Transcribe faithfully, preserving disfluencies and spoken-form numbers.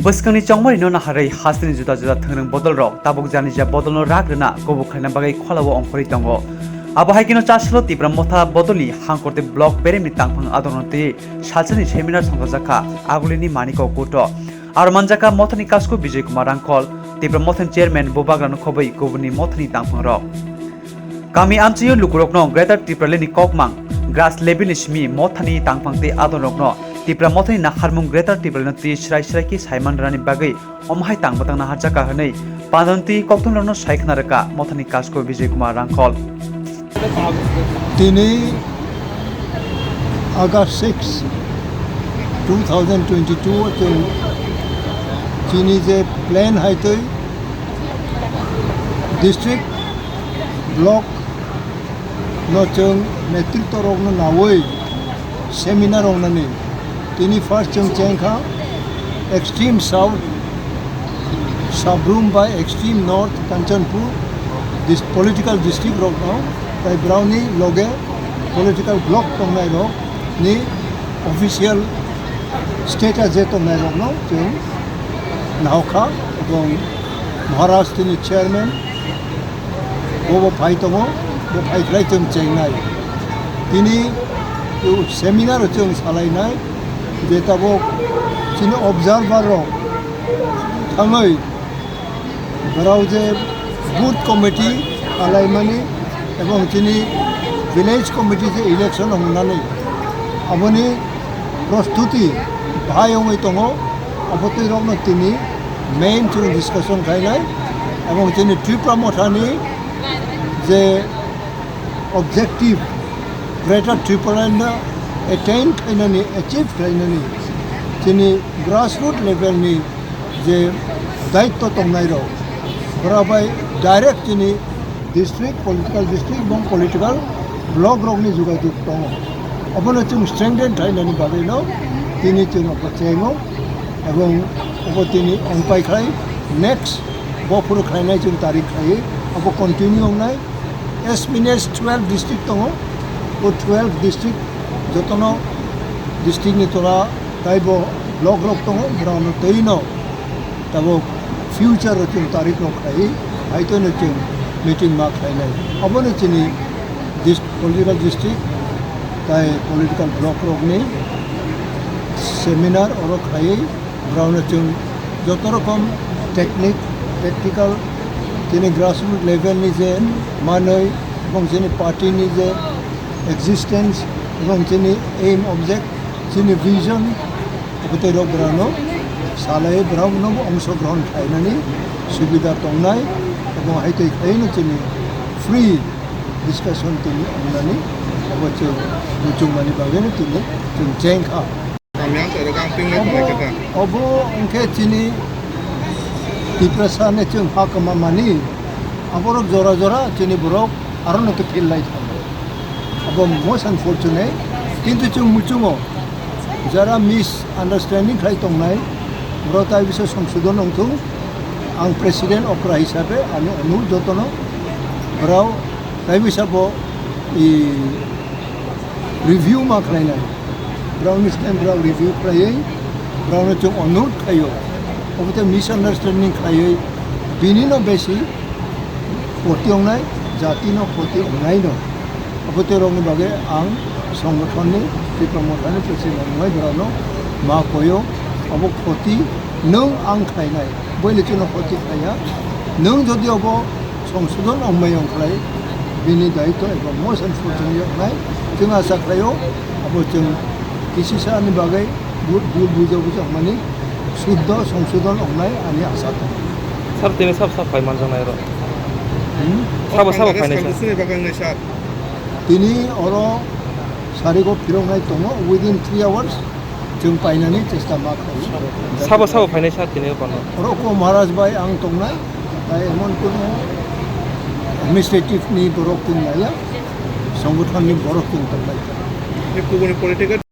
Bwskangni chongmarino naharwi hasteni juda juda thwngrwng bodolrok tabuk janija bodolno rak rwna kubuk khlaina bagwi kholao ongkhorwi tongo. Abo hai kheno chasalo Tipra Motha bodolni Hangkorte block beremni tangphang adorno twi salsani seminar songchajakha Agulini Manikok Kuto. Aro manjakha Mothani Kasko Bijay Kumar Rangkhol, Tipra Mothani chairman Bubagrano khobwi kubuni Mothani tangphangrok. Kami amchaio lukurokno Greater Tipralandni kokmang, grass levelni simi Mothani tangphang tei adonrokno Tipra Mothani naharmung Greater Tipralandno twi srai srai khe saiman rwnani bagwi omo hai tang bwtang naharjakha hwnwi pandanti kokthumrokno sai khna rwkha Mothani Kasko Bijay Kumar Rangkhol. Tini August six, two thousand twenty-two o chwng chini je plan hai twi district, block no chwng netritwa rokno nawi seminar wngnani. Tini first chwng chengkha extreme south Sabrum bai extreme north Kanchanpur dis-, political district rokno, tai browni loge political block tongnai rok ni official status je tongnai rokno chwng nahokha, ebong Maharaj tini chairman bo bo phai tongo, bo phai khlai chwng chengnai. Tini seminar o chwng salainai je tabuk chini observer rok thangwi borok je booth committee alaimani ebong chini village committee je election wngnani aboni prostuti bahai wngwi tongo. Abo twi rokno tini main chwng discussion khainai ebong chini Tipra Mothani je objective Greater Tipraland no attain khainani, achieve khainani chini grassroot level ni je daitto tongnai rok, borok bai direct chini district, political district ebong political block rokni jogajog tongo. Abono chwng strengthen khlainani bagwino tini chwng abo chengo ebong abo tini ongpai khlai next bophuru khlainai chwng tarik khlaiwi abo continue wngnai. As many as twelve district tongo, o twelve district jotono district ni tola taibo block rok tongo, borokno twino tabuk future o chwng tarik rok khlaiwi, haitwino chwng meeting ma khlainai. Obono chini dis-, political district tai political block rokni seminar oro khlaiwi, borokno chwng joto rokom technique, tactical, chini grassroot level ni je manwi, ebong chini party ni je existence, ebong chini aim, object, chini vision, Abo tei rok borokno salai borokno bo ongsogrohon khlainani subida tongnai, abo hai tei khlaino chini free discussion tini wngnani abo chwng muchungmani bagwino tini chwng chengkha. Obo, obo wngkhe chini Tiprasa ni chwng ha kwma mani, aborok jora jora chini borok arono khe phil lai thango. Abo most unfortunate, kintu chwng muchungo jara misunderstanding khai tongnai, borok tai bisa songsodon wngthung. Ang president okra hisabe ani onurod jotono borok tai bisa bo i review ma khlainai. Borokni stand borok review khlaiwi borokno chwng onurod khlaio. Obo tei misunderstanding khlaiwi bini no besi khoti wngnai, jati no khoti wngnai no. Abo tei rokni bagwi ang songothon ni Tipra Motha ni president wngnai borokno ma koyo. Obo khoti nwng ang khlainai, boile chwngno khoti khlaiya. Nwng jodi obo songsodon ongmai ongkhlai, bini daitw eba most unfortunate wngnai. Chwng asa khlaio, abo chwng kisisa ni bagwi bu-, bul bujo bujo ongmani suddo songsodon ongnai ani asa tongo. Sir, tini sab sab phai manjaknai oro? Hmm? Sabo sabo phainai sir? Tini oro sarigo phiroknai tongo, within three hours. Chwng painani chesta ma khlaio. Sabo sabo phainai sir tini o kono? Oro ko Maharaj bai ang tongnai, tai emon kono administrative ni borok chwng naiya, songothon ni borok chwng tongnai. Ni kubuni political